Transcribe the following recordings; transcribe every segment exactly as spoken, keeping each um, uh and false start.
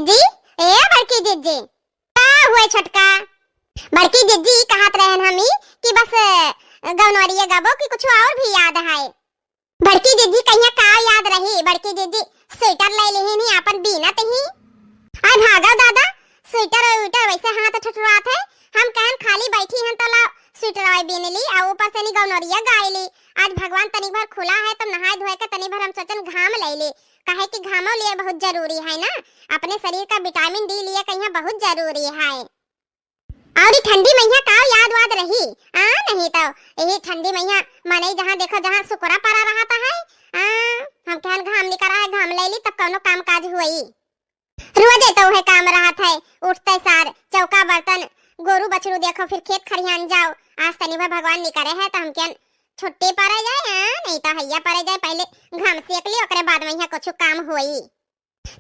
जी, ए बड़की जिज्जी, का हुए छोटका? बड़की जिज्जी, कहत रहन हमी कि बस गौनवरिया गबो कि कुछ और भी याद है? बड़की जिज्जी, कहिया का याद रही? बड़की जिज्जी, स्वेटर ले लिहिन ही, आपन बीनत ही। आय भागव दादा, स्वेटर उइटर वैसे हाथ ठठुरात है। हम कहन खाली बैठी हन तो ला स्वेटर बीन ली, आ ऊपर से नी गौनरिया गाय ली। आज भगवान तनी भर खुला है तो नहाए धोए के तनी भर हम सोचन घाम ले ली, काहे कि घामो लिए बहुत जरूरी है ना, अपने शरीर का विटामिन डी लिए कहिया बहुत जरूरी है। और ई ठंडी मइहा का याद वाद रही? आ, नहीं तो यही ठंडी मइहा मनई जहाँ देखो जहाँ सुकरा परा रहत है। आ, हम कहन घाम निकरा है, घाम ले ली तब कौनो काम काज हुई। रोजे तो उहे काम रहत है, उठते सार चौका बर्तन, गोरू बछरू देखो, फिर खेत खरिहान जाओ। आज तनी भर भगवान निकरे है तो हम कहन छुट्टी परे जाए, आ, नहीं तो हैया परे जाए, पहले घाम सेक ली, ओकरे बाद मइहा कुछ काम हुई।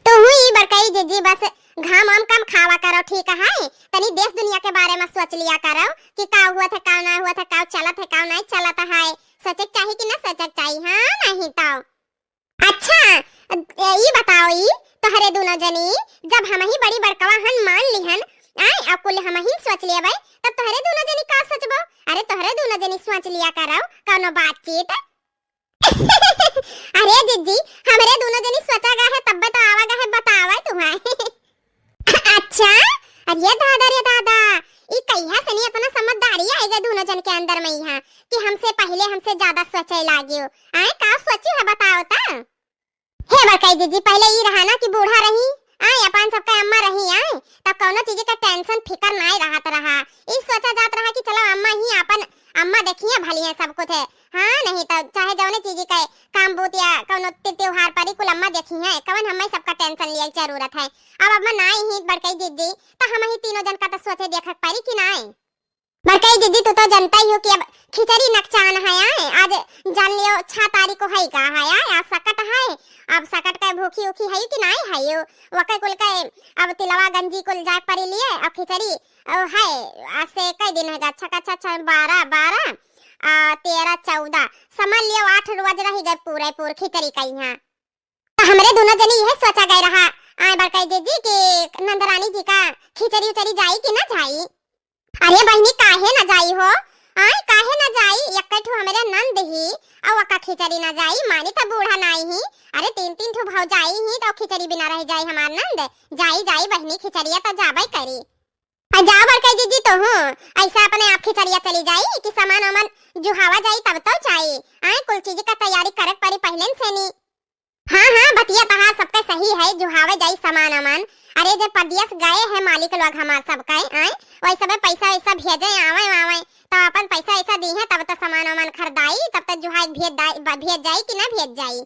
तोहू ई बड़कई जिज्जी बस घाम वाम कम खावा करो, ठीक है? तनी देश दुनिया के बारे में सोच लिया करो कि का हुआ था, का ना हुआ था, का चलत है, का नहीं चलत है। सोचे के चाही कि ना सोचे के चाही? हाँ, नहीं तो। अच्छा, ए, ई बताओ, ई तोहरे दोनों जनी, जब हम ही बड़ी बड़कवा हन मान लिहन, आए, अब कुल हम ही सोच लेबै, तब तोहरे दोनों जनी का सोचबो? अरे, तोहरे दोनों जनी सोच लिया करो कौनो बातचीत। अरे जिज्जी, हमरे दोनों जनी सोचा गा है, तब्बे तो आवा गा है, बतावा तुम्हें। अच्छा, अरे दादा रे दादा, ई कहिया से नी इतना समझदारी आई गई दोनों जन के अंदर में यहाँ कि हमसे पहले हमसे ज्यादा सोचे लागियो। आए, का सोची है बताओ ता? हे बड़कई जिज्जी, पहले ई रहा ना कि बूढ़ा रही, आए, अपन सबका अम्मा रही, आए, तब कौनो चीज का टेंशन फिकर नाई रहत रहा। ई सोचा जात रहा कि चलो अम्मा ही अपन अम्मा देखिए भली है सब कुछ है। हाँ, नहीं तो चाहे जौने चीज का काम बूत या कौनो त्य-, त्योहार पर ही कुल अम्मा देखी है, कवन हमें सबका टेंशन लिए जरूरत है। अब अम्मा नाई ही बड़कई जिज्जी, तो हम ही तीनों जन का तो सोचे देखे के पड़ी कि नाई? बड़कई जिज्जी, तू तो जनता ही हो कि अब खिचड़ी नकचान है, आए, आज जान लियो छह तारीख को है का है, आए, आज सकट है। अब सकट का भूखी उखी है कि नाई है यो, वके कुल के अब तिलवा गंजी कुल जाए पड़ी लिए, अब खिचड़ी, ओ, है, आज से कई दिन है, अच्छा का अच्छा, अच्छा, बारह, बारह, आ, तेरह, चौदह, समझ लियो आठ रोज रह गए पूरे पूर खिचड़ी का यहाँ। तो हमरे दोनों जनी यह सोचा गए रहा, आए बड़कई जिज्जी कि नंदरानी जी का खिचड़ी उचड़ी जाई कि ना जाई? अरे बहिनी, काहे ना जाई हो? आए, काहे ना जाई? एक ठो हमरे नंद ही, और ओका खिचड़ी ना जाई, मानी तो बूढ़ा नाई ही। अरे तीन तीन ठो भौजाई ही, तो खिचड़ी बिना रह जाई हमार नंद? जाई, जाई बहिनी, खिचड़िया तो जाबे करी। आ जाओ बड़कई जिज्जी, तो हूँ ऐसा अपने आप खिचड़िया चली जाई कि सामान वामान जुहावा जाई तब तो जाई। आए, कुल चीज का तैयारी करे पड़ी पहले से नी। हाँ, हाँ, बतिया तहार सबके सही है, जुहावे जाई सामान अमान। अरे, जे परदेस गए हैं मालिक लोग हमार सबके, आए, वही सबे पैसा वैसा भेजे, आवे, आवे, तो अपन पैसा वैसा दी है, तब तो सामान वामान खरीदाई, तब तो जुहाई भेज दाई, ब-, भेज जाई कि ना भेज जाई?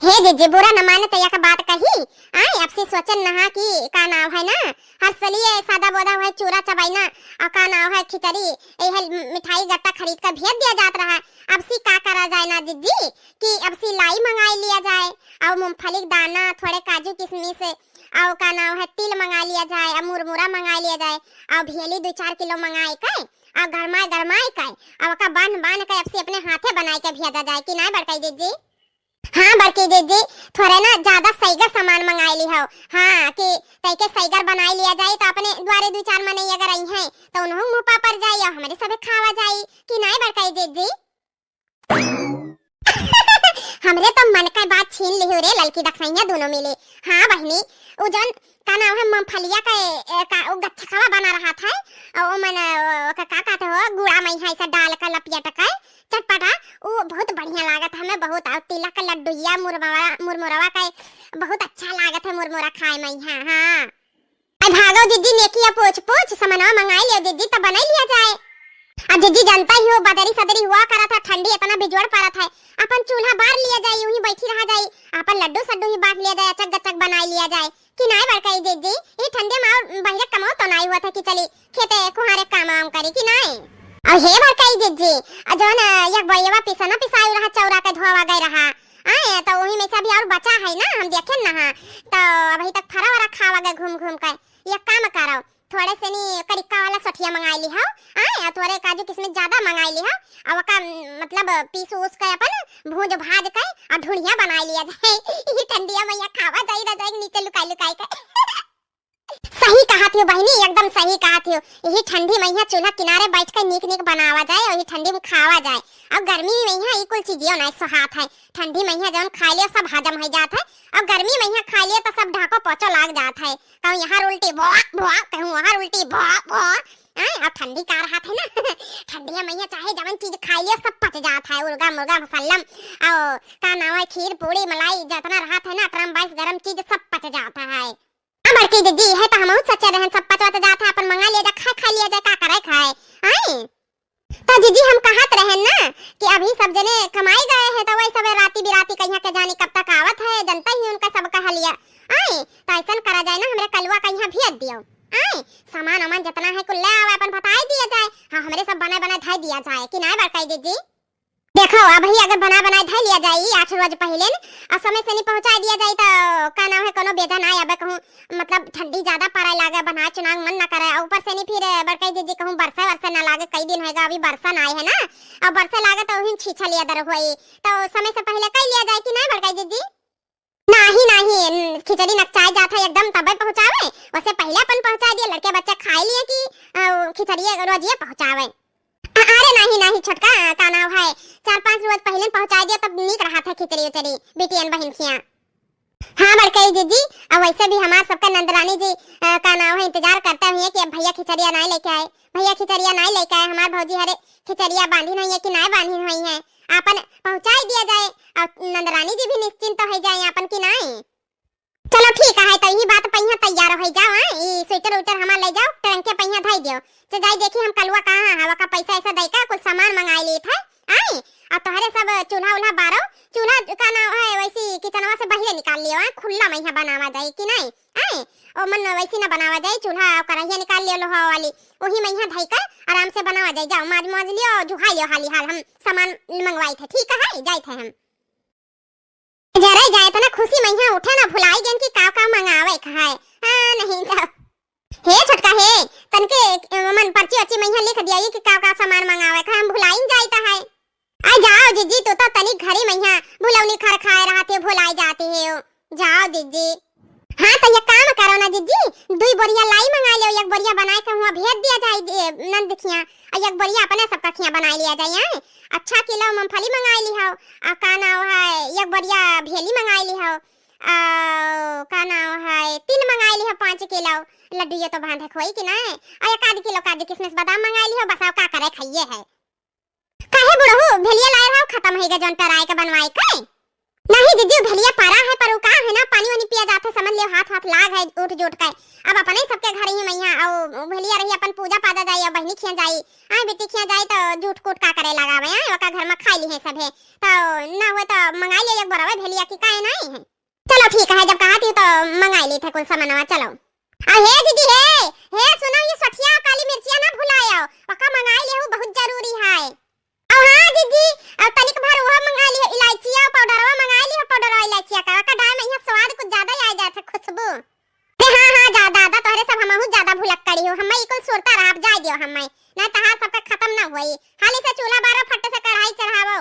हे जिज्जी, बुरा न माने तो एक बात कही, आए, अब से सोचन नहा कि का नाव है ना, हर सलिए सादा बोदा हुए चूरा चबाई ना, और का नाव है खिचड़ी, यह मिठाई गट्टा खरीद कर भेज दिया जात रहा। अब सी का करा जाए ना जिज्जी, कि अब सी लाई मंगाई लिया जाए, और मूंगफली के दाना, थोड़े काजू किशमिश, और का नाव है तिल मंगा लिया जाए, और मुरमुरा मंगा लिया जाए, और भेली दो चार किलो मंगाई के, और गरमाए गरमाए के, और ओका बांध बांध के अब सी अपने हाथे बनाए के भेजा जाए कि नाई बड़कई जिज्जी? हाँ बड़की जिज्जी, थोड़े ना ज्यादा सैगर सामान मंगाई ली हो, हाँ, कि तैके सैगर बनाई लिया जाए, तो अपने द्वारे दो चार मनई अगर आई हैं, तो उन्हों मुँह पापर जाई और हमरे सबे खावा जाई कि नाई बड़कई जिज्जी? हमरे तो मन का बात छीन लिहु रे ललकी दखनैया दोनों मिली। हाँ बहिनी, उ जौन का नाव है मूंगफलिया का, ए, का उ गच्छकवा बना रहत है, और ओ मन, ओ, ओका का कहते हो, गुड़ा में यहाँ ऐसा डाल कर लपियट कर चटपटा, उ बहुत बढ़िया लागत है हमें बहुत। और तिलक का लड्डूया मुरमुरा, मुरमुरवा का बहुत अच्छा लागत है मुरमुरा खाए में यहाँ। हाँ। अब भागो जिज्जी, नेकिया पोछ पोछ समनवा मंगाई लियो जिज्जी, तब बनाई लिया जाए। अब जिज्जी जानता ही हो, बदरी सदरी हुआ करा था, ठंडी इतना बिजोड़ पड़ा था, अपन चूल्हा बार लिया जाए, यूं ही बैठी रहा जाए, अपन लड्डू सड्डू ही बांट लिया जाए, अचक गचक बनाई लिया जाए कि नाई बड़कई जिज्जी? ये ठंडे में और बहिरे कमाओ तो नाई हुआ था कि चली खेते कुहारे काम वाम करी कि नाई? और हे बड़कई जिज्जी, आ जौन, अ, एक बइयवा पिसना पिसाई रहा, चौरा के धोवा गए रहा, आए, तो वही में से अभी और बचा है ना, हम देखेन ना, हाँ, तो अभी तक फरा वरा खावा गए घूम घूम के। एक काम करो, थोड़े से नी करिक्का वाला सोठिया मंगाई ली हो, आए, और थोड़े काजू किशमिश ज्यादा मंगाई ली हो, और ओका, मतलब, पीस उस के अपन भूंज भाज के और ढुढ़िया बनाई लिया जाए। ये ठंडिया में यहाँ खावा जाई रजाई के नीचे लुकाई लुकाई के। तियो बहिनी, एकदम सही कहत हियो। यही ठंडी मइहाँ चूल्हा किनारे बैठ के नीक नीक बनावा जाए, वही ठंडी में खावा जाए। अउ गर्मी मइहाँ ई कुल चीजियो नाहीं सोहात है। ठंडी मइहाँ जौन खाइ लियो सब हजम होइ जात है, अउ गर्मी मइहाँ खाइ लियो तो सब ढाको पोचो लाग जात है। कहूँ यहाँ उल्टी भोक भोक, कहूँ वहाँ उल्टी भोक भोक। आय, अउ ठंडी का रहत है ना, ठंडिया मइहाँ चाहे जवन चीज खाइ लियो सब पच जात है, उर्गा मुर्गा मुसल्लम, अउ का नाव है, खीर पूड़ी मलाई जतना रहत है ना, अतरम बाइस गरम चीज सब पच जात है। हाँ बड़की जिज्जी, है तो हमहू सोचे रहन, सब पचवा तो जात है, अपन मंगा लिया जाए, खाए, खाए लिया जाए, का करे खाए। आय? तो जिज्जी, हम कहत रहन ना कि अभी सब जने कमाई गए हैं, तो वही सब राती बिराती कहिया के जानी कब तक आवत है, जनता ही उनका सब कह लिया। आय, तो ऐसन करा जाए ना, हमरे कलुआ कहिया भेज दियो। आय, सामान वामान जितना है कुल ले आवे, अपन बताई दिया जाए। हाँ, हमरे सब बनाए बनाए धई दिया जाए कि नाहीं बड़की जिज्जी? देखो, अबही अगर बना बनाए धइ लिया जाई आठ रोज पहिले न, आ समय से नहीं पहुँचाए दिया जाई, तो का नाम है, कोनो बेजा ना आवे कहूँ, मतलब ठंडी ज्यादा पड़े लागे, बनाए चुनाए मन ना करे, और ऊपर से नहीं फिर बड़काई जिज्जी कहूँ बरसा वरसा ना लागे, कई दिन होएगा अभी बरसा ना आए है ना, और बरसा लागे तो उहिन छीछा लिया दर होई, तो समय से पहिले कई लिया जाए कि नहीं बड़काई जिज्जी? नाही, नाही, न, खिचड़ी नकचाए जात है एकदम, तबे पहुँचावे। वैसे पहिले अपन पहुँचा दिए, लड़के बच्चे खाए लिए कि, अ, खिचड़ी रोजिए पहुँचावे। अ-, अरे नाही, नाही, छोटका, का नाव है, चार पाँच रोज पहिले पहुँचा दिए, तब नीक रहत है खिचड़ी उचड़ी, बिटियन बहिन खिया। हाँ, बड़कई जिज्जी, अब वैसे भी हमार सबका नंदरानी जी, अ, का नाव है, इंतजार करते हुए कि अब भैया खिचड़िया नाई लेके आए। भैया खिचड़िया नाई लेके आए, हमार भौजी हरे खिचड़िया बांधी नहीं है कि नाई बांधी नहीं है, आपन पहुँचाई दिया जाए और नंदरानी जी भी निश्चिंत हो जाए आपन कि नाई। चलो ठीक है, तो यही बात पहिया तैयार हो जाओ, हाँ, ई स्वेटर उटर हमार ले जाओ, टंके पहिया धई दियो। तो जाई देखी हम कलुआ कहाँ है, वका पैसा ऐसा दे का कुछ सामान मंगाई ली था, आई, और तोहरे सब चूल्हा उल्हा बारो, चूल्हा का नाम है वैसी किचनवा से बहिरे निकाल लियो, हाँ, खुला महिया बनावा जाए कि नाई, आई, ओ मन वैसी ना बनावा जाए, चूल्हा और कढ़ाइया निकाल लियो लोहा वाली, वही महिया धई कर आराम से बनावा जाए, जाओ माज माज लियो, जुहा लियो हाली हाल, हम सामान मंगवाई थे, ठीक है, जाए थे हम। जरे जाए तो ना खुशी महिया उठे ना भुलाई गन कि का का मंगावे का है। हाँ, नहीं तो। हे छोटका हे, तनके, अ, मन पर्ची वर्ची महिया लिख दिया कि का का सामान मंगावे का है, हम भुलाइन जाइत है। आ जाओ जिज्जी, तू तो तनी घरी महिया भुलौनी खर खाए रहत है, भुलाई जाती है। जाओ जिज्जी। हाँ, तो ये काम करो ना जिज्जी, दुई बोरिया लाई मंगा लियो, एक बोरिया बनाए के हुआ भेज दिया जाए, ए, नंद खिया, और एक बोरिया अपने सबका खिया बनाए लिया जाए, हैं? अच्छा किलो मूंगफली मंगाए ली हो, आ का नाव है, एक बोरिया भेली मंगाए ली हो, आ, का नाव है, तिल मंगाए ली हो पाँच किलो, लड्डू ये तो बांधे खोई कि ना, और एक आध किलो काजू किशमिश बादाम मंगाए ली हो, बस और का करे खाइए है। काहे बुढ़ऊ, भेलिया लाए रहो, खतम होइगा जौन पेराए के बनवाए के? नहीं जिज्जी, भेलिया परा है, पर उ का है ना, पानी वानी पिया जात है, समझ लियो, हाथ वाथ लाग है उठ जुट के। अब अपने सबके घर ही मैया, औ भेलिया रही, अपन पूजा पाजा जाई, औ बहिनी खिया जाई, आए बेटी खिया जाई, तो जूठ कूट का करे लगावे, आए ओका घर में खाई ली है सभे, तो ना हुए तो मंगाई ले एक बरवे भेलिया की, काहे नहीं है। चलो ठीक है, जब कहा थी तो मंगाई ली थे कुल सामानवा, चलो। आ हे दीदी हे, हे सुनो, ये सठिया काली मिर्चिया ना भुलायो, पक्का मंगाई ले, वो बहुत जरूरी है। और हाँ दीदी, और तनिक भर वो मंगाई लियो, इलायचिया पाउडरवा मंगाई लियो, पाउडरवा इलायचिया का, का डाल में यहाँ स्वाद कुछ ज्यादा ही आ जात है, खुशबू। अरे हाँ हाँ, जा दादा, तोहरे सब हमहू ज्यादा भुलक्कड़ी हो, हमें ई कुल सुरता रहा, अब जाए दियो हमें, ना तहार सबका खत्म ना होई। हाली से चूल्हा बारो, फट से कढ़ाई चढ़ावो।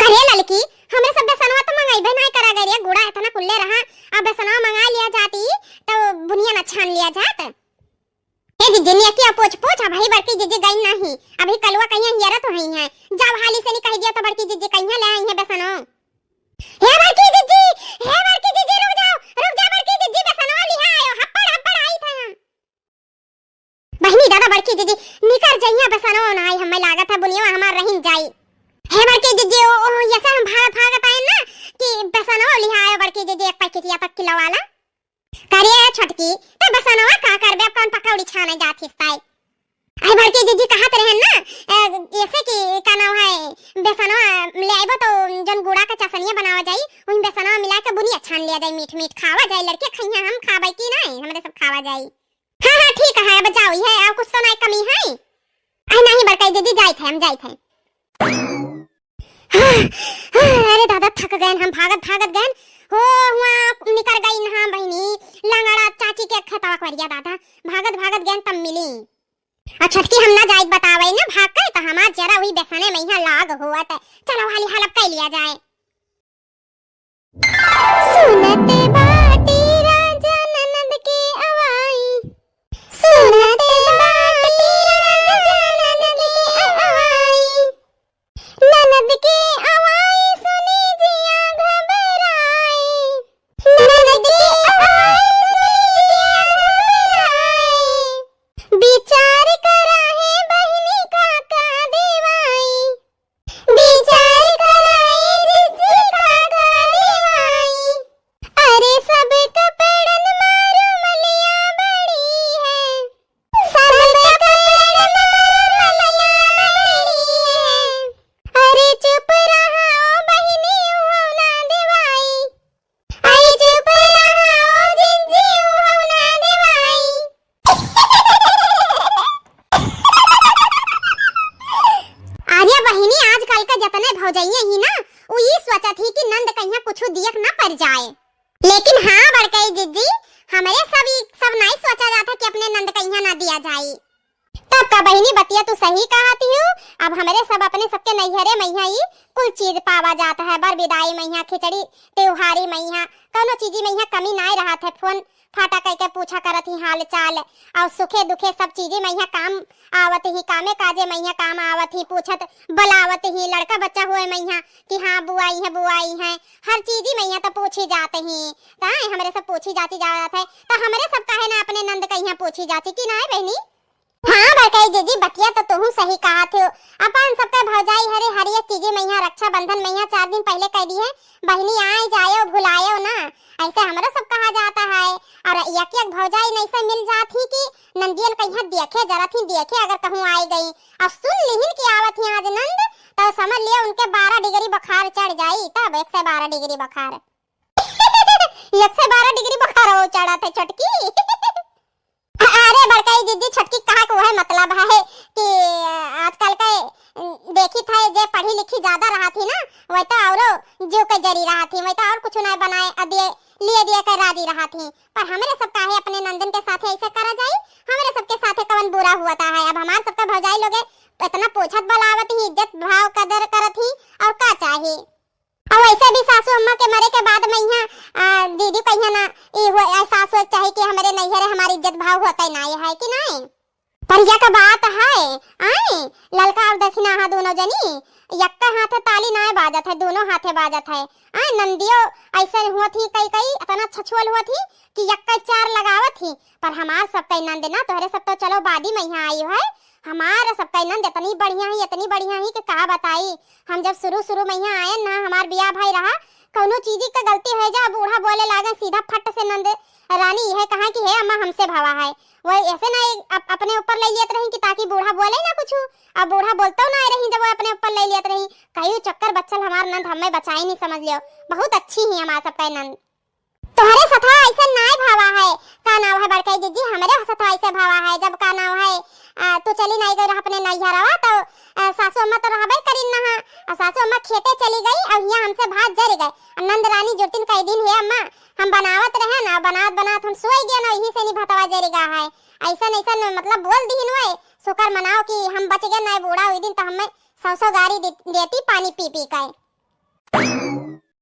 करे ललकी, हमरे सब बेसनवा तो मंगइबे नाय करा गए रे, गुड़ा इतना कुल्ले रहा, अब बेसनवा मंगा लिया जाती, तो बुनिया न छान लिया जात। ए जिज्जी, नियकिया पोछ पोछ, अबही बड़की जिज्जी गई नाही, अबही कलुआ कहिया हियरत होई हैं, जब हाली से नहीं कह दिया तो बड़की जिज्जी कहिया ले आई हैं बेसनो। हे बड़की जिज्जी, हे बड़की जिज्जी, रुक जाओ, रुक जा बड़की जिज्जी, बेसनवा लिहा आयो, हप्पड़ हप्पड़ आई थे हम। बहिनी दादा बड़की जिज्जी, निकर जइया बेसनवा ना आई, हमें लागत है बुनिया हमार रहिन जाई। हे बड़की जिज्जी, ओ, ओ, ऐसे हम भागत भागत आए ना कि बेसनवा लिहा आयो बड़की जिज्जी, एक पैकेट या तक किलो वाला। करे छोटकी, तो बेसनवा का करबे, अब कौन पकौड़ी छाने जात हिस्ताई? अरे बड़की जिज्जी कहत रहन ना, अ, ऐसे कि का नाम है, बेसनवा ले आइबो तो जौन गुड़ा का चसनिया बनावा जाई, वही बेसनवा मिला के बुनिया छान लिया जाई, मीठ मीठ खावा जाई, लड़के खइया हम खाबे की नहीं, हमरे सब खावा जाई। हाँ हाँ ठीक है, अब जाओ, ये और कुछ तो नहीं कमी है। अरे नहीं बड़काई जिज्जी, जाइत है, हम जाइत है। अरे दादा, थक गए हम, भागत भागत गए हो, हुआ निकर गई ना बहिनी, लंगड़ा चाची के खेतवा करिया दादा, भागत भागत गए तब मिली। और छोटकी हम ना जाइत बतावे ना भाग के, तो हमार जरा हुई बेसने में यहाँ लाग हुआ, तो चलो हाली हालप कर लिया जाए। सुनत बाटी राजा ननद के अवाई। सही कहत हिउ, अब हमरे सब अपने सबके नैहरे मइहाँ ई कुल चीज पावा जात है, बर बिदाई मइहाँ, खिचड़ी, त्योहारी मइहाँ, कउनो चीजी मइहाँ कमी नाय रहत है। फोन फाटा कइके पूछा करत ही हाल चाल, अउर सुखे दुखे सब चीजी मइहाँ काम आवत ही, कामे काजे मइहाँ काम आवत ही, पूछत बुलावत ही, लड़का बच्चा हुए मइहाँ कि हाँ बुआ अइहैं, बुआ अइहैं, हर चीजी मइहाँ त पूछी जात ही। त हमरे सब पूछी जाची जात है, त हमरे सब काहे ना अपने नंद कइहाँ पूछी जाची कि नाय बहिनी? हाँ बड़कई जिज्जी, बतिया त तुहू सही कहत हिउ। अपन सबके भौजाई हरे हर एक चीजी मइहाँ, रक्षाबंधन मइहाँ चार दिन पहिले कह दिहे, बहिनी आए जायो भुलायो ना, अइसे हमरो सब कहा जात है। अउर एक एक भौजाई नइसे मिल जात ही कि नंदियन कइहाँ देखे जरत ही, देखे अगर कहूँ आइ गई अउर सुन लिहिन कि आवत ही आज नंद, त समझ लियो उनके बारह डिग्री बुखार चढ़ जाई, तब एक से बारह डिग्री बुखार। एक से बारह डिग्री बुखार हो चढ़त है छोटकी। अरे बड़कई जिज्जी, छोटकी कहा के उहे मतलब है कि आजकल के देखित है जे पढ़ी लिखी ज्यादा रहत ही ना, वह तो औरो जीव के जरी रहत ही, वह तो अउर कुछ नाय बनाए अदिए लिए दिए के राजी रहत ही। पर हमरे सब काहे अपने नंदन के साथे अइसे करा जाई? हमरे सबके साथे कवन बुरा हुआ था है? अब हमार सबका भौजाई लोगे इतना पूछत बलावत ही, इज्जत भाव कदर करत ही, अउर का चाही? अउर वइसे भी सासू अम्मा के मरे के बाद मइहाँ, आ, दीदी कहिया ना, ई हो, आ, सासू चाही कि हमरे नैहरे हमारी इज्जत भाव होतै नाय है कि नाय? पर यह का बात है, आए, ललका अउर दखिना हा दोनों जनी, यक्का हाथे ताली नाय बाजत है, दोनों हाथे बाजत है। आए, नंदियो अइसे हुआ थी, कई कई इतना छछुअल हुआ थी कि यक्का चार लगावत ही, पर हमार सबकै नंद ना, तोहरे सब तो चलो बादी मइहाँ आई है, हमार सबकै नंद इतनी बढ़िया ही, इतनी बढ़िया ही कि का बताई। हम जब शुरू शुरू मइहाँ आयन ना, हमार बियाह भई रहा, कउनो चीजी का गलती होइ जा, बूढ़ा बोले लागे, सीधा फट से नंद रानी यह कहा कि हे अम्मा, हमसे भवा है। वो ऐसे ना एक अप-, अपने ऊपर ले लेत रही कि ताकि बूढ़ा बोले ना कुछ, अब बूढ़ा बोलतो ना रही जब वो अपने ऊपर ले लेत रही। कई चक्कर बच्चल हमार नंद, हमें बचाई नहीं समझ लियो, बहुत अच्छी ही हमार सबकै नंद। तोहरे सथा अइसन नाय भावा है, का नाव है बड़कई जिज्जी, हमरे सथा अइसे भावा है। जब का नाव है, आ, तू चली नाय गई रह अपने नैहरवा, तो, आ, सासू अम्मा तो रहबे करिन ना, आ सासू अम्मा खेते चली गई, अउर हियाँ हमसे भात जरि गए। आ नंद रानी जुरतिन कई दिन, हे अम्मा, हम बनावत रहे ना, बनात बनात हम सोई गए ना, यही से नहीं भतवा जरि गा है। अइसन अइसन मतलब बोल दिहिन वै, शुक्र मनाओ कि हम बच गए, नाय बूढ़ा हुई दिन तो हमें सौ सौ गारी दे-, देती पानी पी पी के।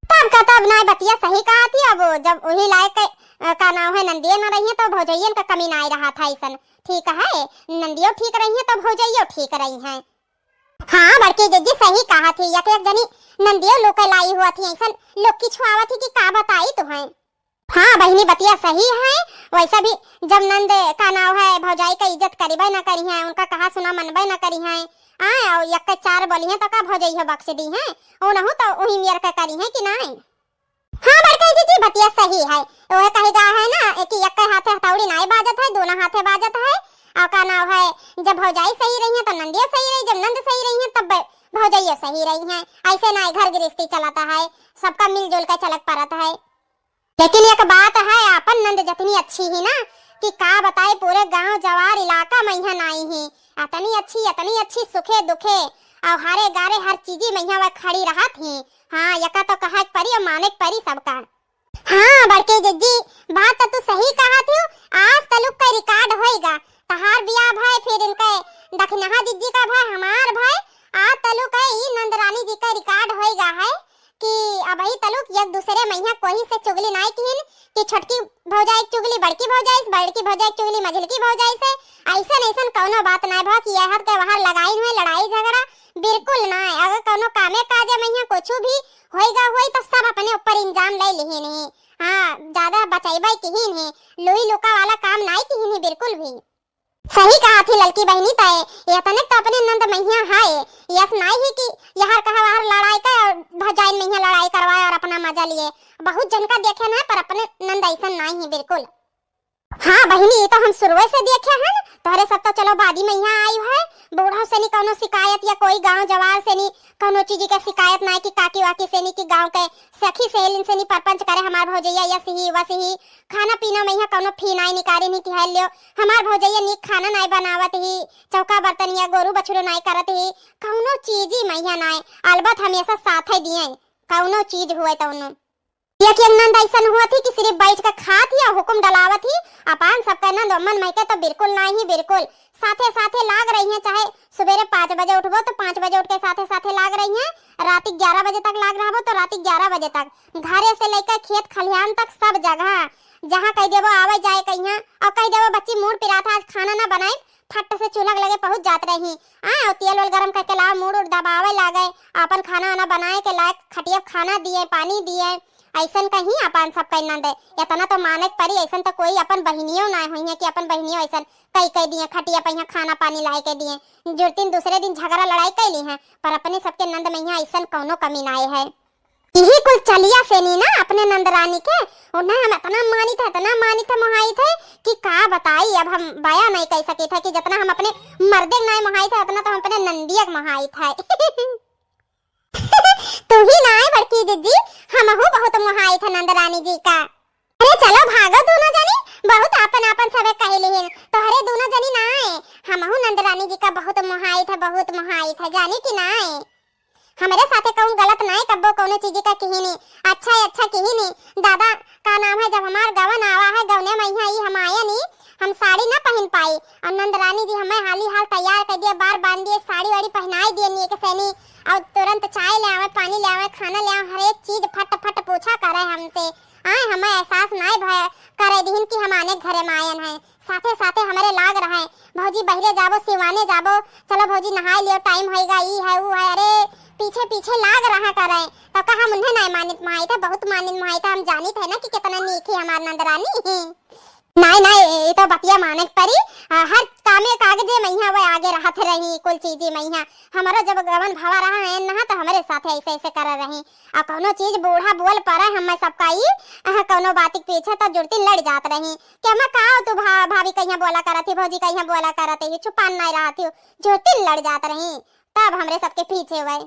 तब का तब नाय बतिया सही कहा थी। अब जब वही लायक, अ, का नाव है, नंदिये न रही है तो भौजइयन का कमी नाय रहा था अइसन। ठीक है, नंदियो ठीक रही है तो भौजइयो ठीक रही है। हाँ बड़की जिज्जी सही कहा थी, एक एक जनी नंदियो लुके लाई हुआ थी, अइसन लुकी छुआवा थी कि का बताई तुहैं। हाँ बहिनी बतिया सही है। वैसा भी जब नंद का नाव है भौजाई का इज्जत करिबे न करी है, उनका कहा सुना मनबे न करी है, आए और यक्के चार बोली है तो का भौजइयो बख्श दी है, उनहु तो उही मेर के करी है कि नाय। हाँ बड़कई जिज्जी बतिया सही है, वह कही गा है ना कि यक्के हाथे हथौड़ी नाय बाजत है, दोनों हाथे बाजत है। और का नाव है, जब भौजाई सही रही है तो नंदियो सही रही, जब नंद सही रही है तब भौजइयो सही रही है। अइसे नाय घर गृहस्थी चलत है, सबका मिलजुल के चलत परत है। लेकिन एक बात है, आपन नंद जतनी अच्छी ही ना कि का बताई, पूरे गांव जवार इलाका मइहाँ नाई ही। अतनी अच्छी, अतनी अच्छी सुखे दुखे और हारे गारे हर चीजी मइहाँ वह खड़ी रहत ही। हाँ, यका तो कहे के परी और माने के परी सबका। हाँ बड़की जिज्जी, बात तो तू सही कहा थी। आज तलुक का record होइगा, तहार बियाह भय, फिर इनके दखिनहा जिज्जी का भय, हमार भय, आज तलुक है ई नंद रानी जी का record होइगा है कि अबही तलुक एक दूसरे मइहाँ कोही से चुगली नाय किहिन कि छोटकी भौजाई के चुगली बड़की भौजाई से, बड़की भौजाई के चुगली मझिलकी भौजाई से। अइसन अइसन कउनो बात नाय भा कि यहर के वहर लगाइन हुए लड़ाई झगड़ा, बिल्कुल नाय। अगर कउनो कामे काजे मइहाँ कुछ भी होइगा होई तो सब अपने ऊपर इल्जाम ले लिहिन ही। हाँ, ज्यादा बचइबे किहिन ही, लुई लुका वाला काम नाय किहिन ही बिल्कुल भी। सही कहा थी ललकी बहिनी तय, एतने तो अपने नंद मइहाँ है, यस नाय ही कि यहर कहा वहर लड़ाई का और भजाइन मइहाँ लड़ाई करवाए और अपना मजा लिए। बहुत जन का देखे ना, पर अपने नंद अइसन नाय ही बिल्कुल। हाँ बहिनी, ई तो हम शुरुए से देखे हैं, तोहरे सब तो चलो बादी मइहाँ आई है, बूढ़ा से नी कउनो शिकायत या कोई गांव जवार से नी कउनो चीज के शिकायत नाय कि काकी वाकी से नी कि गांव के सखी सहेलिन से नी परपंच करे हमार भौजइया, यस ही वस ही, खाना पीना मइहाँ कउनो फी नाय निकारी नी कि है लियो, हमार भौजइया नीक खाना नाय बनावत ही, चौका बर्तन या गोरू बछरू नाय करत ही, कउनो चीजी मइहाँ नाय, अलबत हमेशा साथे दिए, कउनो चीज हुए तउनो। एक एक नंद अइसन हुआ थी कि सिर्फ बैठ के खात ही और हुकुम डलावत ही, अपान सबका नंद अम्मन मइके तो बिल्कुल नाय ही, बिल्कुल साथे साथे लाग रहिहैं, चाहे सुबेरे पाँच बजे उठबो तो पाँच बजे उठ के साथे साथे लाग रहिहैं, राती ग्यारह बजे तक लाग रहबो तो राती ग्यारह बजे तक, घरे से लेके खेत खलिहान तक सब जगह, जहाँ कहि देबो आवै जाए कहियाँ, अउर कहि देबो बच्ची मूड़ पिरात है आज खाना ना बनाइब, फट से चूल्हा के लगे पहुँच जात रही। हाँ, अउर तेल वेल गरम कइके लाओ, मूड़ उड़ दबावै लागै, आपन खाना वाना बनाए के लाए, खटिया खाना दिए, पानी दिए, अइसन कहीं आपन सबकै ननद। एतना तो माने के परी, अइसन तो कोई आपन बहिनियो नाहीं होइहैं कि आपन बहिनियो अइसन कइ कइ दिए, खटिया पहिया खाना पानी लाए के दिए। जुरतिन दूसरे दिन झगड़ा लड़ाई कइ लिहैं, पर अपने सबके ननद मइहाँ अइसन कउनो कमी नाहीं है। इही कुल चलिया सेनी ना अपने ननद रानी के, उन्हें हम एतना मानित है, एतना मानित है, मोहाइत है कि का बताई, अब हम बयां नाहीं कइ सकित है कि जेतना हम अपने मर्दे के नाहीं मोहाइत है, ओतना तो हम अपने ननदिया के मोहाइत है। तू ही नाहीं बड़की जिज्जी, हमहू बहुत मोहाइत है ननद रानी जी का। अरे चलो भागो दूनो जनी, बहुत आपन आपन सबे कहि लिहिन। तोहरे दूनो जनी नाहीं, हमहू ननद रानी जी का बहुत मोहाइत है, बहुत मोहाइत है, जानी कि नाहीं? हमरे साथे कउन गलत नाहीं, कब्बो कउनो चीज का किहिनी, अच्छा है, अच्छा किहिनी। दादा, का नाम है, जब हमार गवन आवा है, गवने मइहाँ ई हम आयन ही, हम साड़ी ना पहिन पाई। अउर ननद रानी जी हमें हाली हाल तैयार कइ दिए, बार बांध दिए, साड़ी वाड़ी पहिनाइ दिए नीक सेनी, अउर तुरंत चाय ले आवै, पानी ले आवै, खाना ले आवै, हर एक चीज फट फट पूछा करै हमसे। आए, हमें एहसास नाहीं भय करै दिहिन कि हम आने घरे में आयन हैं। साथे साथे हमरे लाग रहै, भौजी बहिरे जाबो, सिवाने जाबो, चलो भौजी नहाइ लियो, टाइम होइगा, ई है, ऊ है, अरे पीछे पीछे लाग रहा करै। तो का हम उन्हें नाहीं मानित मोहाइत है, बहुत मानित मोहाइत है, हम जानित है ना कि केतना नीक ही हमार ननद रानी। नाहीं, नाहीं, ई तो बतिया माने के परी। आ, हर कामे कागजे मइहाँ वह आगे रहत रही, कुल चीजी मइहाँ। हमरो जब गवन भवा रहा है ना, तो हमरे साथे अइसे अइसे करत रही। आ कउनो चीज बूढ़ा बोल परै, हमें सबका ई, अह, कउनो बात के पीछे तो जुरतिन लड़ जात रही कि हमें का हो तू भा-, भाभी कहियाँ बोला करत ही, भौजी कहियाँ बोला करत ही, छुपान नाहीं रहत ही, जुरतिन लड़ जात रही। तब हमरे सबके पीछे वह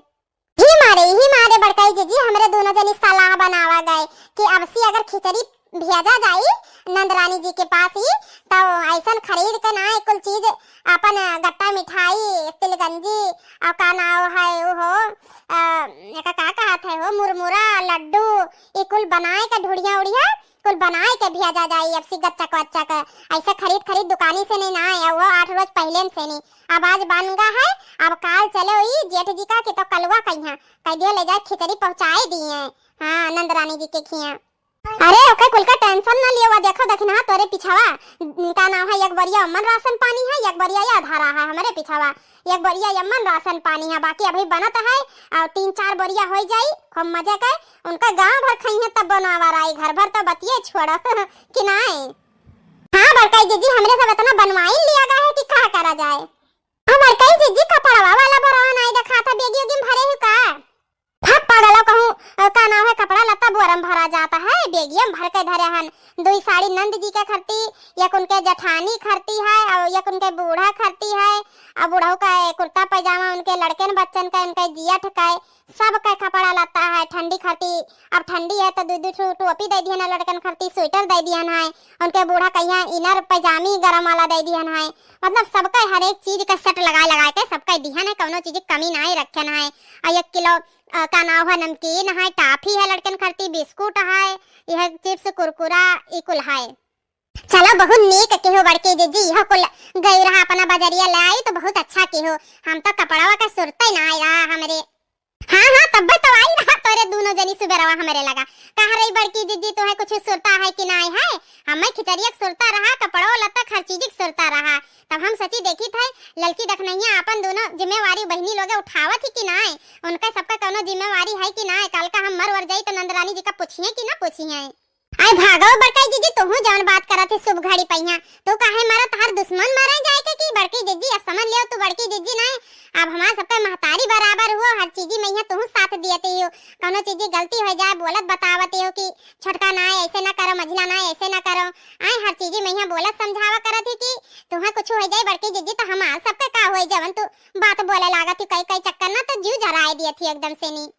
ही मारे, ही मारे बड़काई जिज्जी, हमरे दूनो जनी सलाह बनावा गए कि अब से अगर खिचड़ी भेजा जाई नंदरानी जी के पास ही, तो अइसन खरीद के ना कुल चीज, आपन गट्टा मिठाई, तिलगंजी, अउर का नाव है उ हो, अ, एका का कहत है हो, मुरमुरा, लड्डू, ई कुल बनाए के ढुड़िया उड़िया कुल बनाए के भेजा जाई। अब सी गच्चक वच्चक अइसे खरीद खरीद दुकानी से नहीं ना आए, वो आठ रोज पहिले से नहीं। अब आज बन गा है, अब काल चले ई जेठ जी का कि तो कलुआ कहिया कह दिए ले जाए खिचड़ी पहुँचाए दिए। हाँ, नंदरानी जी के खिया। अरे ओके कुल का टेंशन ना लियो, देखो दखिन हाँ तोरे पिछवा का नाम है, एक बोरिया अम्मन राशन पानी है, एक बोरिया या धारा है हमरे पिछवा, एक बोरिया अम्मन राशन पानी है, बाकी अभी बनत है और तीन चार बोरिया हो जाई, खूब मजे के उनका गांव भर खाई है तब बनवा रही, घर भर तो बतिये छोड़ कि नाई। हाँ बड़काई जिज्जी, हमरे सब इतना बनवाई लिया गा है कि का करा जाए। हाँ बड़काई जिज्जी, कपड़वा वाला बोरवा नाई देखा था, बेगी उगी में भरे ही का? फक पागलो कहूँ, अ, का नाम है, कपड़ा लत्ता बोरम भरा जाता है, बेगियम भर के धरे हन। दुई साड़ी नंद जी के खरती, एक उनके जठानी खरती है और एक उनके बूढ़ा खरती है। और बूढ़ऊ का कुर्ता पैजामा उनके लड़कन बच्चन का, उनके जियठ का, सबके कपड़ा लत्ता है ठंडी खरती। अब ठंडी है तो दू दू ठो टोपी दे दिहन है लड़कन खरती, स्वेटर दे दिहन है, उनके बूढ़ा कहिया इनर पैजामी गरम वाला दे दिहन है। मतलब सबके हर एक चीज का सेट लगाए लगाए के सबके दिहन है, कौनो चीज की कमी नाई रखन है। और एक किलो, अ, का नाव है, नमकीन है, टाफी है लड़कन खरती, बिस्कुट है, यह चिप्स कुरकुरा ई कुल है। चलो बहुत नीक किहो बड़की जिज्जी, इहो कुल गई रहा अपना बजरिया ले आई तो बहुत अच्छा किहो। हम तो कपड़वा का सुरते नाई रहा हमरे। हाँ, हाँ, तब्बे तो आई रहा तोरे दूनो जनी सुबेरवा हमरे लगा। कहा रही बड़की जिज्जी, तुम्हें कुछ सुरता है कि नाई है? हमें खिचड़िया के सुरता रहा, कपड़ो लत्ता हर चीज के सुरता रहा। तब हम सची देखी थे, ललकी दखनैया आपन दूनो जिम्मेवारी बहिनी लोगे उठावत ही कि नाई? उनका सबका कौनो जिम्मेवारी है कि नाई? कल का हम मर वर जाई तो नंदरानी जी का पूछिए कि ना पूछिए? आई भागो बड़काई जिज्जी, तुहू जौन बात करत ही शुभ घड़ी पहिया। तू काहे मरा, तहार दुश्मन मरे जाए के की बड़की जिज्जी? अब समझ लियो तू बड़की जिज्जी नाई, अब हमार सबके महतारी बराबर हुओ, हर चीजी मइहाँ तुहू साथ दियते हो। कौनो चीजी गलती हो जाए, बोलत बतावते हो कि छोटका नाई ऐसे ना करो, मझिला नाई ऐसे ना करो। आए हर चीजी मइहाँ बोलत समझावा करत ही कि तुहें कुछ हो जाए बड़की जिज्जी तो हमार सबके का होई, जवन तू बात बोले लागत ही कई कई चक्कर ना तो जीव जराए दियत ही एकदम से नी।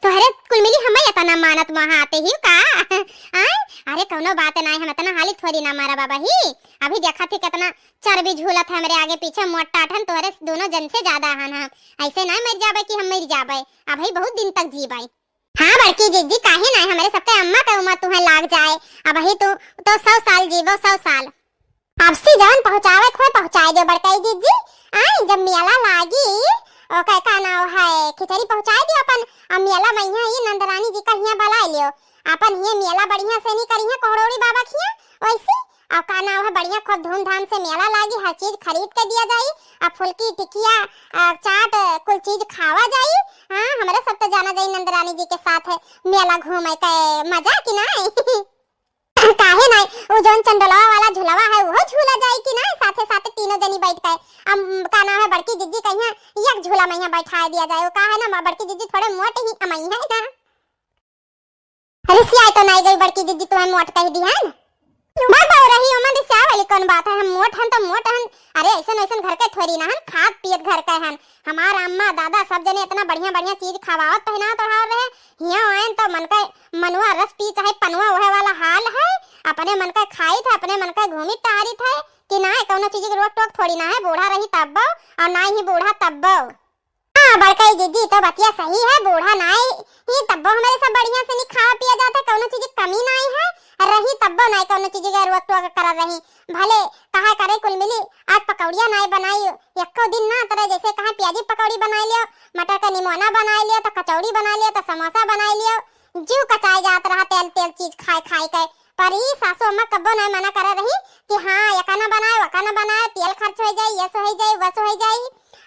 तोहरे कुल मिली हमें इतना मानत वहाँ आते ही का? आय? अरे कौनो बात नाई, हम इतना हाली थोड़ी ना मारा बाबा ही। अभी देखा थे कितना चर्बी झूलत है हमरे आगे पीछे, मोटा ठन तोहरे दोनों जन से ज्यादा हन हम। ऐसे ना मर जाबे कि हम मर जाबे, अभी बहुत दिन तक जीबे। हाँ बड़की जिज्जी, काहे नाई, हमरे सबके अम्मा के उम्र तुहें लाग जाए, अबही तू तो सौ साल जीबो, सौ साल। अब से जवन पहुँचावे के होए, पहुँचाए दियो बड़कई जिज्जी। आई, जब मेला लागी, ओकर का नाव है, खिचड़ी पहुँचाए दियो अपन। अब मेला मइहाँ ई नंदरानी जी का हियाँ बलाए लियो। अपन हियाँ मेला बढ़िया से नहीं करिहैं कोहड़ोड़ी बाबा के हियाँ, वैसे। और का नाव है, बढ़िया खूब धूमधाम से मेला लागी, हर चीज खरीद के दिया जाई। अब फुल्की, टिकिया, आ, चाट, कुल चीज खावा जाई। हाँ, हमरे सब तो जाना जाई नंदरानी जी के साथ है मेला घूमे के मजा, कि नाई? काहे नाई, उ जौन चंडोलवा वाला झुलवा है, उहो झूला जाई कि नाई? साथे साथे तीनों जनी बैठ के। अम, का नाम है, बड़की जिज्जी कहिया एक झूला मइहाँ बैठाए दिया जाए। वो का है ना, बड़की जिज्जी थोड़े मोट ही अमइहाँ ना। रिसियाए तो नाई गई बड़की जिज्जी, तुम्हें मोट कह दी है ना? बाबा रही, ओमन रिसियाए वाली कौन बात है? हम मोट हन तो मोट हन। अरे, ऐसन ऐसन घर के थोड़ी ना हन, खात पियत घर के हन। हमार अम्मा दादा सब जने इतना बढ़िया बढ़िया चीज खवावत, पहनावत ओढ़ावत रहे। हियाँ आयन तो मन के मनुआ रस पी चाहे पनुआ, वहे वाला हाल है। अपने मन के खाइत है, अपने मन के घूमित टहरित है कि नाई, कौनो चीज के रोक टोक थोड़ी ना है। बूढ़ा रही तब्बो और नाई ही बूढ़ा तब्बो। हाँ, बड़कई जिज्जी तो बतिया सही है, बूढ़ा नाई ही तब्बो हमरे सब बढ़िया से नहीं खावा पिया जात है, कौनो चीज के कमी नाई है, रही तब्बो नाई कौनो चीज के रोक टोक करत रही। भले कहा करे कुल मिली, आज पकौड़िया नाई बनाई, एको दिन ना तरह जैसे कहा प्याजी पकौड़ी बनाई लियो, मटर का निमोना बनाई लियो, तो कचौड़ी बनाई लियो, तो समोसा बनाई लियो, जीव कचाए जात रहा तेल तेल चीज खाए खाए के। पर ई सासू अम्मा कब्बो नाई मना करे रही कि हाँ, एका ना बनाए, वका ना बनाए, तेल खर्च हो जाई, ये सो हो जाई, वो सो हो जाई।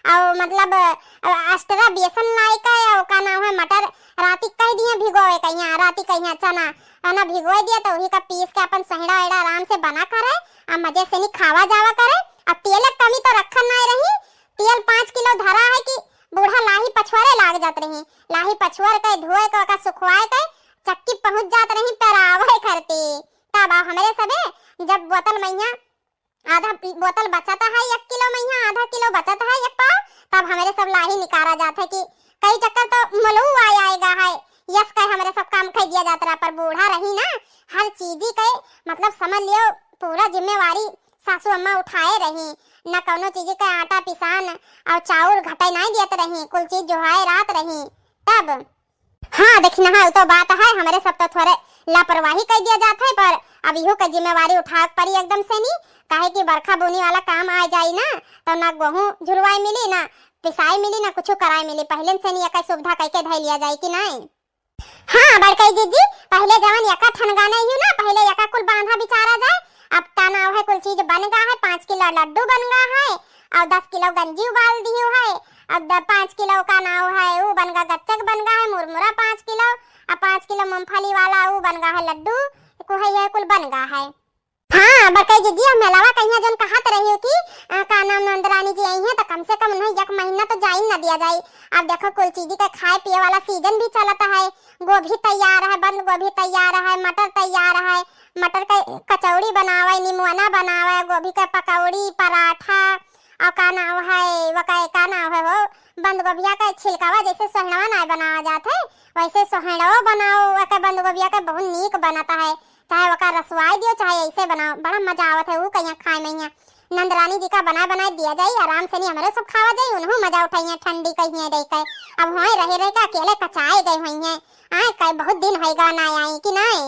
और मतलब, अ, extra बेसन लाई के, और का नाम है, मटर राती कह दिए भिगोए के, यहाँ राती के यहाँ चना, है ना, भिगोए दिया तो वही का पीस के अपन सहिड़ा एड़ा आराम से बना करे, आ मजे से नहीं खावा जावा करे। आ तेल के कमी तो रखन नाई रही, तेल पाँच किलो धरा है कि बूढ़ा लाही पछुआरे लाग जात रही, लाही पछुअर के धोए के ओका सुखवाए के चक्की पहुँच जात रही पेरावे करती। तब आ हमरे सबे जब बोतल मइहाँ आधा पी-, बोतल बचत है एक किलो मइहाँ, आधा किलो बचत है एक पाव, तब हमरे सब लाही निकारा जात है कि कई चक्कर तो मलू आ आएगा है, यस कहे हमरे सब काम कह दिया जात रहा, पर बूढ़ा रही ना, हर चीजी के मतलब समझ लियो पूरा जिम्मेवारी सासू अम्मा उठाए रही, न कौनो चीजी के आटा पिसान और चाउर घटे नाई दियत रही, कुल चीज जोहाए रात रही। तब हाँ, देखी ना, हाँ, उ तो बात है, हमरे सब तो थोड़े लापरवाही कर दिया जात है, पर अब इहो के जिम्मेवारी उठावे के पड़ी एकदम से नी, काहे कि बरखा बूनी वाला काम आ जाई ना, तो ना गेहूं झुरवाए मिली, ना पिसाए मिली, ना कुछ कराए मिली। पहले से नी एकर सुविधा कइके धइ लिया जाई कि नाई? हाँ, बड़कई जिज्जी, पहले जवन एका ठनगाने ही ना, पहले एका कुल बांधा बिचारा जाए। अब का नाव है, कुल चीज बन गा है, पाँच किलो लड्डू बन गा है, और दस किलो गंजी उबाल दियो है, अब द-, पाँच किलो का नाव है, उ बन गा, गच्चक बन गा है, मुरमुरा पाँच किलो, आ पाँच किलो मूंगफली वाला उ बन गा है लड्डू, कुहैया कुल बन गा है। हाँ, बड़कई जिज्जी, हम मेलावा कहिया जौन कहत रही कि, आ, का नाम नंदरानी जी आई हैं, तो कम से कम उन्हें एक महीना तो जाइन ना दिया जाए। अब देखो, कुल चीज के खाए पिए वाला सीजन भी चलत है, गोभी तैयार है, बंद गोभी तैयार है, मटर तैयार है, मटर के कचौड़ी बनावे, निमोना बनावे, गोभी के पकौड़ी, पराठा, और का नाव है, वो का, का नाव है हो, बंद गोभिया के छिलकावा जैसे सोहनवा नाय बनावा जात है, वैसे सोहनवा बनाओ, ओके बंद गोभिया के बहुत नीक बनत है। चाहे ओका रसवाई दियो, चाहे ऐसे बनाओ, बड़ा मजा आवत है ऊ कहिया खाए में। नंदरानी जी का बनाए बनाए दिया जाई, आराम से नी हमरे सब खावा जाई, उन्हों मजा उठाइए ठंडी कहिए रह के। अब होए रहे रह के अकेले कचाए गए हुई हैं। आए कई बहुत दिन होएगा ना आई कि नाय?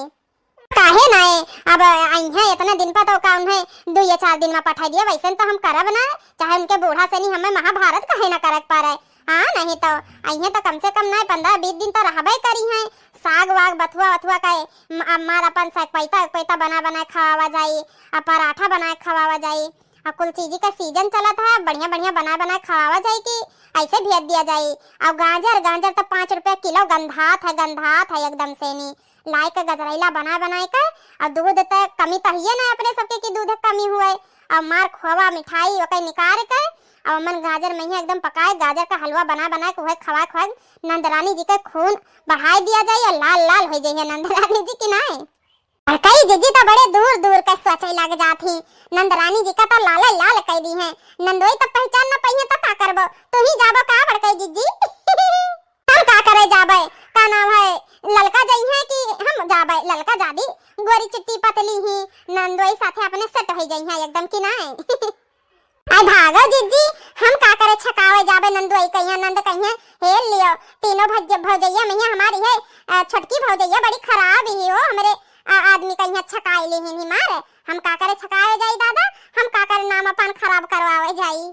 काहे नाय? अब आई हैं इतना दिन पर तो का उन्हें दो या चार दिन में पठाई दिया, वैसे तो हम करब ना, चाहे उनके बूढ़ा से नी हमें महाभारत कहे ना करे के पड़े। हाँ, नहीं तो अइहें तो कम से कम ना पन्द्रह बीस दिन तो रहबे करी हैं। साग वाग, बथुआ वथुआ का म-, अम्मार अपन साग पैता पैता बना बना खवावा जाई, आ पराठा बना खवावा जाई। आ कुल चीज का सीजन चलत है, बढ़िया बढ़िया बना बना खवावा जाई कि ऐसे भेज दिया जाई। और गाजर, गाजर तो पाँच रुपया किलो गंधात है, गंधात है एकदम से नी। लाई के गजरैला बना बनाए के, और दूध त कमी त हिये ना अपने सबके कि दूध कमी हुए, और मार खोवा मिठाई ओके निकाल के, और मन गाजर मइहाँ एकदम पकाए, गाजर का हलवा बना बना के उहे खवा खवा नंदरानी जी के खून बढ़ाए दिया जाए और लाल लाल हो जाइए नंदरानी जी की नाय। और कई जिज्जी तो बड़े दूर दूर के सोचे लग जात ही, नंदरानी जी का तो लाल लाल कह दी है, नंदोई तो पहचान न पइहे तो का करबो, तू ही जाबो का बड़कई जिज्जी? हम का करे जाबे, का नाम है, ललका जइहे कि हम जाबे, ललका जादी गोरी चिट्टी पतली ही, नंदोई साथे अपने सेट हो जइहे एकदम कि नाय। आई भागो जिज्जी, हम का करे छकावे जाबे नंदोई कहिया, नंद कहिया, हेल लियो, तीनों भज-, भौजैया में हमारी है, अ, छोटकी भौजैया बड़ी खराब ही हो, हमरे, अ, आदमी कहिया छकाए ले ही नहीं मारे, हम का करे छकावे जाई दादा, हम का करे, नाम अपन खराब करवावे जाई।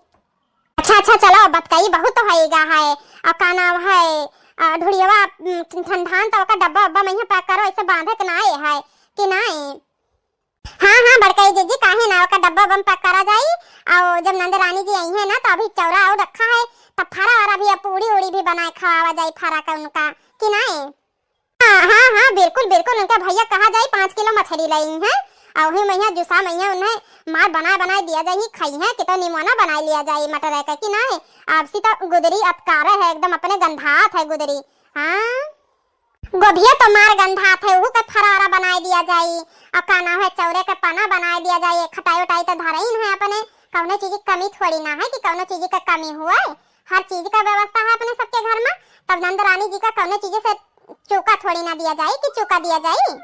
अच्छा, अच्छा, चलो, बतकई बहुत होइगा है। और का नाम है, अ, ढुड़ियवा, उम, ठंडान तो ओकर डब्बा उब्बा में इहाँ pack करो, ऐसे बांधे के नाई है कि नाई? हाँ, हाँ, बड़कई जिज्जी, काहे ना, ओकर डब्बा उब्बा में pack करा जाई। और जब नंद रानी जी अइहैं ना, तो अभी चौरा और रखा है, तब फरा और अभी अब पूड़ी उड़ी भी बनाए खवावा जाई फरा का उनका, कि नाई? हाँ, हाँ, हाँ, बिल्कुल, बिल्कुल, उनके भैया कहा जाई, पाँच किलो मछली लइहैं, और वही मइहाँ जुसा मइहाँ उन्हें मार बनाए बनाए दिया जाई, खइहैं, कितो निमोना बनाए लिया जाई मटर के, कि नाई? आपसी तो गुदरी अतकारे है, एकदम अपने गंधात है गुदरी। हाँ, गोभिया तो मार गंधात है, उहू के फरारा बनाए दिया जाई, और का नाम है, चौरे के पना बनाए दिया जाई, खटाई उटाई तो धरइन है अपने, कौनो चीज की कमी थोड़ी ना है कि कौनो चीज का कमी हुए, हर चीज का व्यवस्था है अपने सबके घर में। तब नंद रानी जी का कौनो चीज से चूका थोड़ी ना दिया जाई कि चूका दिया जाई।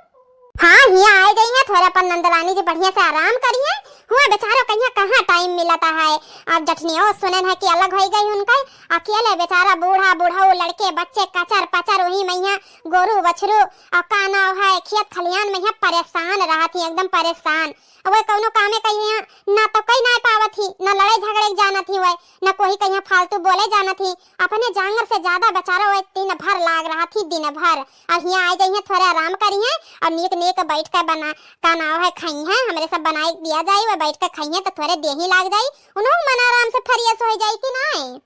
हाँ, हियाँ आए जाइहैं, थोड़ा अपन नंद रानी जी बढ़िया से आराम करिहैं। हुआ बेचारो कहिया कहाँ time मिलता है। अब जठनियो सुनेन है कि अलग होइ गई उनका, अकेले बेचारा बूढ़ा बूढ़ऊ लड़के बच्चे कचर पचर वही मइहाँ गोरू बछरू और का नाव है खेत खलिहान मइहाँ परेशान रहत ही, एकदम परेशान। अब वह कौनो कामे कहिया ना तो कई ना पावत ही, ना लड़े झगड़े जानत ही, वह ना कोई कहिया फालतू बोले जानत ही। अपने जांगर से ज्यादा बेचारा वह दिन भर लाग रहत ही, दिन भर। अब हियाँ आए जाइहैं, थोड़े आराम करिहैं और नीक नीक बैठ के बना, का नाव है, खइहैं, हमरे सब बनाए दिया जाई, वह बैठ के खइहैं तो थोड़े देही लाग जाई, उन्हों मन आराम से fresh होइ जाई कि नाई।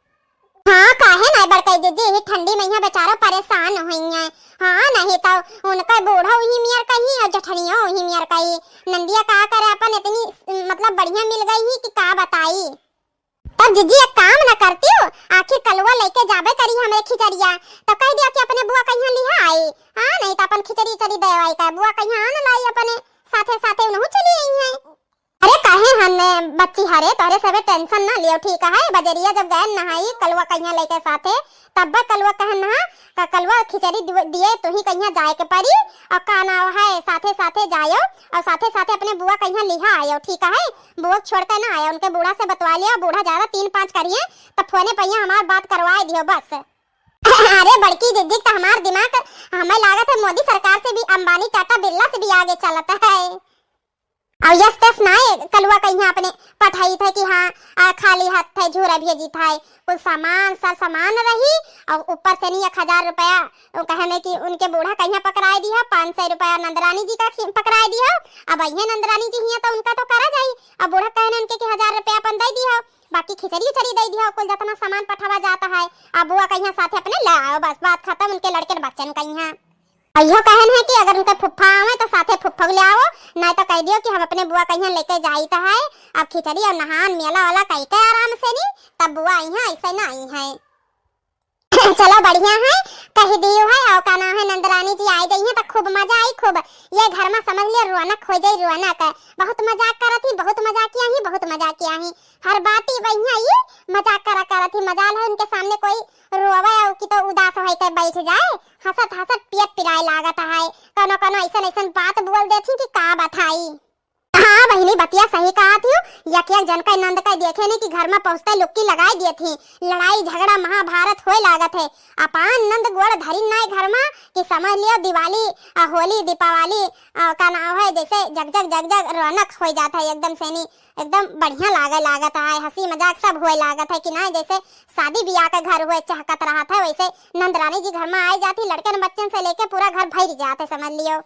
हाँ, काहे नाई बड़कई जिज्जी, यही ठंडी मइहाँ बेचारो परेशान होइहैं। हाँ, नहीं तो उनका बूढ़ो वही मियर कही और जठनियो वही मियर कही। नंदिया का करे, अपन इतनी, मतलब, बढ़िया मिल गई ही कि का बताई। तब जिज्जी एक काम न करतियो, आखिर कलुआ लेके जाबे करी हमरे खिचड़िया, तो कह दिया कि अपने बुआ कहिया लिहा आई। हाँ, नहीं तो अपन खिचड़ी उचड़ी देवाई का, बुआ कहिया आन लाई अपने साथे साथे उनहू चली अइहैं। अरे काहे हन्ने बच्ची हरे, तोहरे सबे tension ना लियो, ठीक है? बजरिया जब गए नहाई कलुआ कहिया लेके साथे, तब कलुआ कहन हा, क-, कलुआ खिचड़ी दु-, दिए तुही कहिया जाए के परी, और का नाव है, साथे साथे जायो, और साथे साथे अपने बुआ कहिया लिहा आयो, ठीक है? बुआ छोड़ के ना आयो, उनके बूढ़ा से बतवा लियो, बूढ़ा ज्यादा तीन पाँच करिए, तब फोने पे हमार बात करवाए दियो बस। अरे बड़की जिज्जी, तो हमार दिमाग, हमें लागत है मोदी सरकार से भी, अंबानी टाटा बिरला से भी आगे चलत है। और यस तस नाय कलुआ कहिया अपने पठाई थे कि हाँ, आ, खाली हाथ थे, झूरा भेजी थे, कुल सामान, सर सामान रही, और ऊपर से नहीं एक हजार रुपया, वो कहे में कि उनके बूढ़ा कहिया पकड़ाए दिया, पाँच सौ रुपया नंदरानी जी का खी-, पकड़ाए दिया। अब अइहे नंदरानी जी हिया तो उनका तो करा जाई। अब बूढ़ा कहने उनके कि हजार रुपया अपन दे दिया, बाकी खिचड़ी उचड़ी दे दिया, कुल जितना सामान पठावा जाता है, अब बुआ कहिया साथे अपने ले आओ, बस बात खत्म, उनके लड़के बच्चन कहिया। अइहो कहन है कि अगर उनके फुफ्फा आवे तो साथे फुफ्फा ले आओ, नहीं तो कह दियो कि हम अपने बुआ कहिया लेके जाइत है। अब खिचड़ी और नहान मेला वाला कह के आराम से नी, तब बुआ आई है, ऐसे ना आई है। चलो बढ़िया है, कह दियो है, और का नाम है, नंदरानी जी आई गई है तो खूब मजा आई, खूब। ये घर में समझ लियो रौनक हो जाई, रौनक। बहुत मजाक करत ही, बहुत मजाकिया ही, बहुत मजाकिया ही। हर बात ही बढ़िया ही मजाक करा करत ही, मजाल है उनके सामने कोई रोवे और कि तो उदास होई के बैठ जाए, हंसत हंसत पेट पिराए लागत है। कोनो कोनो ऐसन ऐसन बात बोल देथी कि का बताई। हाँ बहिनी, बतिया सही कहा थी, यक यक जन का नंद का देखे नहीं कि घर में पहुँचते लुक्की लगाई दिए थी, लड़ाई झगड़ा महाभारत होए लागत है। अपान नंद गोड़ धरी नाय घर में कि समझ लियो दिवाली, आ, होली, दीपावली, आ, का नाम है, जैसे जग जग जग जग रौनक हो जाता है एकदम से नी, एकदम बढ़िया लागे लागत है, हंसी मजाक सब होए लागत है कि ना, जैसे शादी ब्याह का घर हुए चहकत रहत है, वैसे नंदरानी जी घर में आए जाती, लड़कन बच्चन से लेके पूरा घर भर जात है, समझ लियो।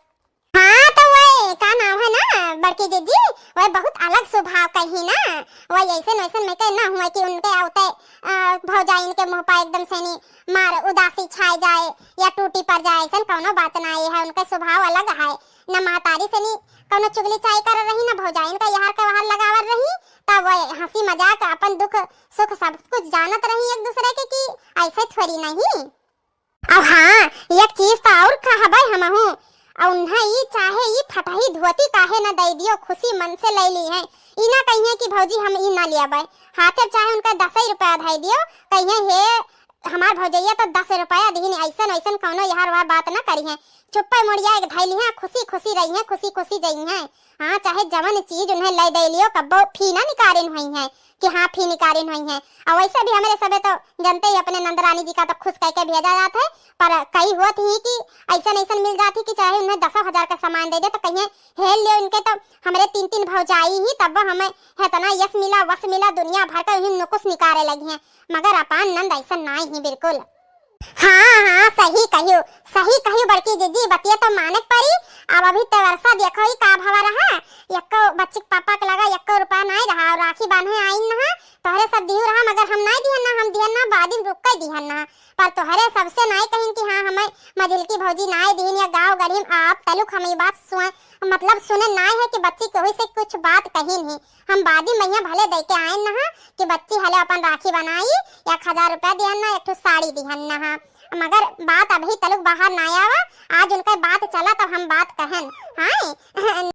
हाँ, तो वह का नाम है ना बड़की जिज्जी, वह बहुत अलग स्वभाव कही ना, वह ऐसे वैसन में के ना हुए कि उनके आवते, अ, भौजाइन के मुंह पर एकदम से नी मार उदासी छाए जाए या टूटी पड़ जाए, ऐसन कौनो बात ना। ये है, उनके स्वभाव अलग है, न महतारी से नी कौनो चुगली चाई कर रही, न भौजाइन का यहार के वहार लगावर रही, तब वह हंसी मजाक अपन दुख सुख सब कुछ जानत रही एक दूसरे के कि ऐसे थोड़ी नहीं। अब हाँ, एक चीज तो और कहबै हमहू, और उन्हें ई चाहे ई फटही धोती काहे न दे दियो, खुशी मन से ले ली है। ई ना कहिए कि भौजी हम ई ना लियाबै, हाथे चाहे उनका दस ही रुपया दे दियो, कहिए हे हमार भौजैया तो दस रुपया दीन, ऐसन वैसन कौनो यहार वहार बात ना करी है। चुप्पे मुड़िया एक धइली हैं, खुसी खुसी रही हैं, खुसी खुसी जइहैं। हाँ, चाहे जवन चीज उन्हें लइ दइ लियो, कब्बो फी ना निकारिन होइहैं कि हाँ, फी निकारिन होइहैं। अउर वइसे भी हमरे सबे तो जनते ही अपने नंदरानी जी का तो खुस कइके भेजा जात है, पर कई होत ही कि अइसन अइसन मिल जात ही कि चाहे उन्हें दसो हजार का सामान दइ दे तो कहिहैं, "हेल लियो, इनके तो हमरे तीन तीन भौजाई ही, तब्बो हमें हेतना यस मिला, वस मिला, दुनिया भर का उन्हें नुकुस निकारे लगिहैं।" मगर अपान नंद अइसन नाहीं ही बिल्कुल। हाँ, हाँ, सही कहियो, सही कहियो बड़की जिज्जी, बतिया तो मानेक परी। अब अभी ते वर्षा देखो ही का भवा रहा, यक्को बच्ची के पापा के लगा यक्को रुपया नाहीं रहा, अउर राखी बान्हे आइन नहा, तोहरे सब दिहु रहा, मगर हम नाहीं दिहन ना, हम दिहन ना, बादिम रुक के दिहन ना। पर तोहरे सबसे नाहीं कहिन कि हाँ, हमें मझिलकी भौजी नाहीं दिहिन या गाँव गढ़ी में आप तलुक हम ई बात सुन, मतलब सुने नाहीं है कि बच्ची केहू से कुछ बात कहिन ही। हम बादी मइया भले दइ के आइन नहा कि बच्ची हले अपन राखी बनाई, एक हजार रुपया दिहन ना, एक ठो साड़ी दिहन नहा, मगर बात अभी तलुक बाहर नाहीं आवा। आज उनके बात चला तब हम बात कहन। हाँ,